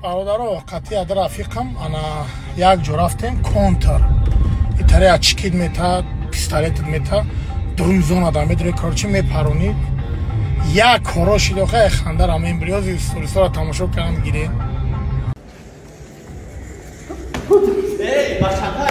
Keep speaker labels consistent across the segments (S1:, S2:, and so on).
S1: Бародаро, қатъи ада рафиқам ана як ҷо рафтем, контр. Итаре ачкид мета, пистолетит мета, друм зона да медре, короче, мепаронӣ. Як коро шид, охай хандара мембриёзи сторисора тамошо кардам гире.
S2: Эй, бачака,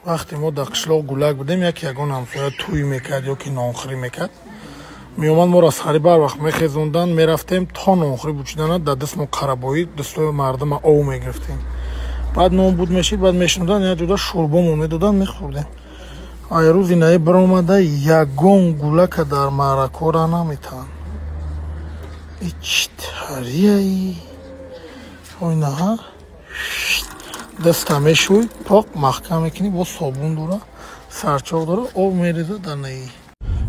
S1: Вақте мо дар қишлоқ гулак будем, яке ягон ҳамсоя тӯй мекард ё ки нонхӯрӣ мекард, меомад моро сари барвақт мехезондан, мерафтем то нонхӯрӣ бучидана, дар дастмо қарабоӣ дастҳои мардума ов мегирифтем. Баъд нон буд мешид, баъд мешинудан, як ҷода шӯрбомон медодан, мехӯрдем. Ай рӯзи наи баромада ягон гулака дар маъракора наметаванд. Ичи тарияи ойнаҳа даста мешӯй, пок маҳкам мекунӣ, бо собун дора, сарчоқ дора, об мереза дар наи.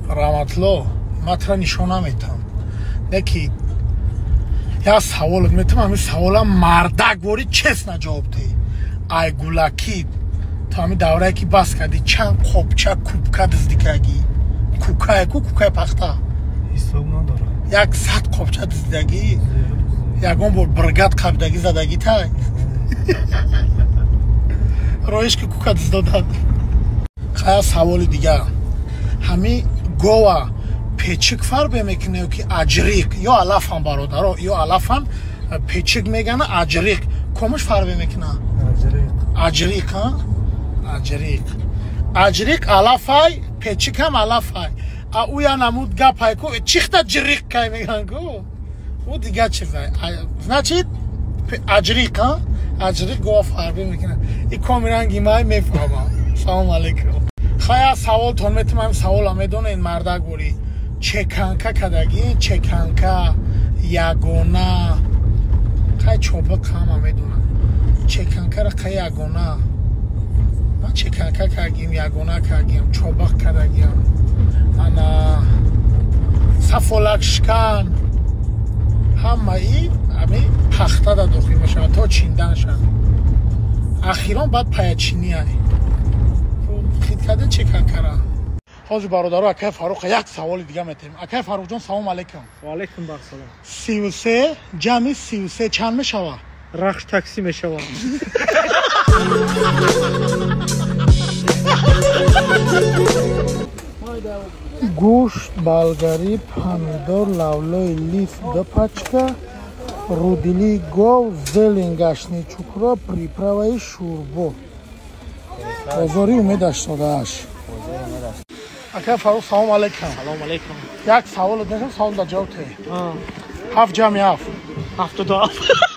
S1: Раҳматло, ман тура нишон наметам. Не ки як саволот метам, ҳамин саволам мардак вори честно ҷавоб диҳ. Ай гулакӣ то ҳамин даврае ки бас кардӣ, чанд қопча кубка дуздӣ кардӣ? Кукае ку, кукаи пахта.
S3: Ҳисоб надорам.
S1: 100 қопча дуздидагӣ? Ягон бор бригад қабидагӣ задагӣ тай? Роиш ки кука дуздодад. Хая саволи дигар. Ҳамин гова печик фарбе мекунад ё ки аҷриқ? Ё алафан, бародаро, ё алафан печик мегана, аҷриқ. Комуш фарбе мекунад?
S3: Аҷриқ.
S1: Аҷриқ, ҳа? Аҷриқ. Аҷриқ алафай, печик ҳам алафай. А уя намуд гапай ку, чихта ҷриқ кай меган ку? Ӯ дигар чизай. Значит, аҷриқ, ҳа? Аҷриқ гова фарбе мекунад. И комиранги май мефаҳмам. Салом алейкум. Хая саволтон метам, ҳамин савола медонед мардак ворӣ. Чеканка кадагӣ, чеканка, ягона. Хай чобиқ ҳама медонад. Чеканкара қай ягона. Ман чеканка кардем, ягона кардем, чобиқ кардагиам. Ана сафолак шикан. Ҳамаи ами пахта да дохил мешавад то чиндан шавад. Ахирон баъд паячинӣ. Хит карда чеканкара. Ҳозир бародаро, акай Фаруқ як саволи дига метем. Акай Фаруқҷон, салом алейкум.
S3: Ва алейкум ассалом.
S1: 33 ҷамъи 33 чанд мешавад?
S3: Рахш такси мешавад.
S1: Гӯшт, болгарӣ, помидор, лавлои лиф 2 пачка, рудили гов, зелень гашни чукро, приправаи шӯрбо. Бозори Умед 88. Акай Фаруқ, салом алейкум.
S3: Салом алейкум.
S1: Як савол дошам, савол да ҷавоб диҳ. 7 ҷамъи 7.
S3: 77.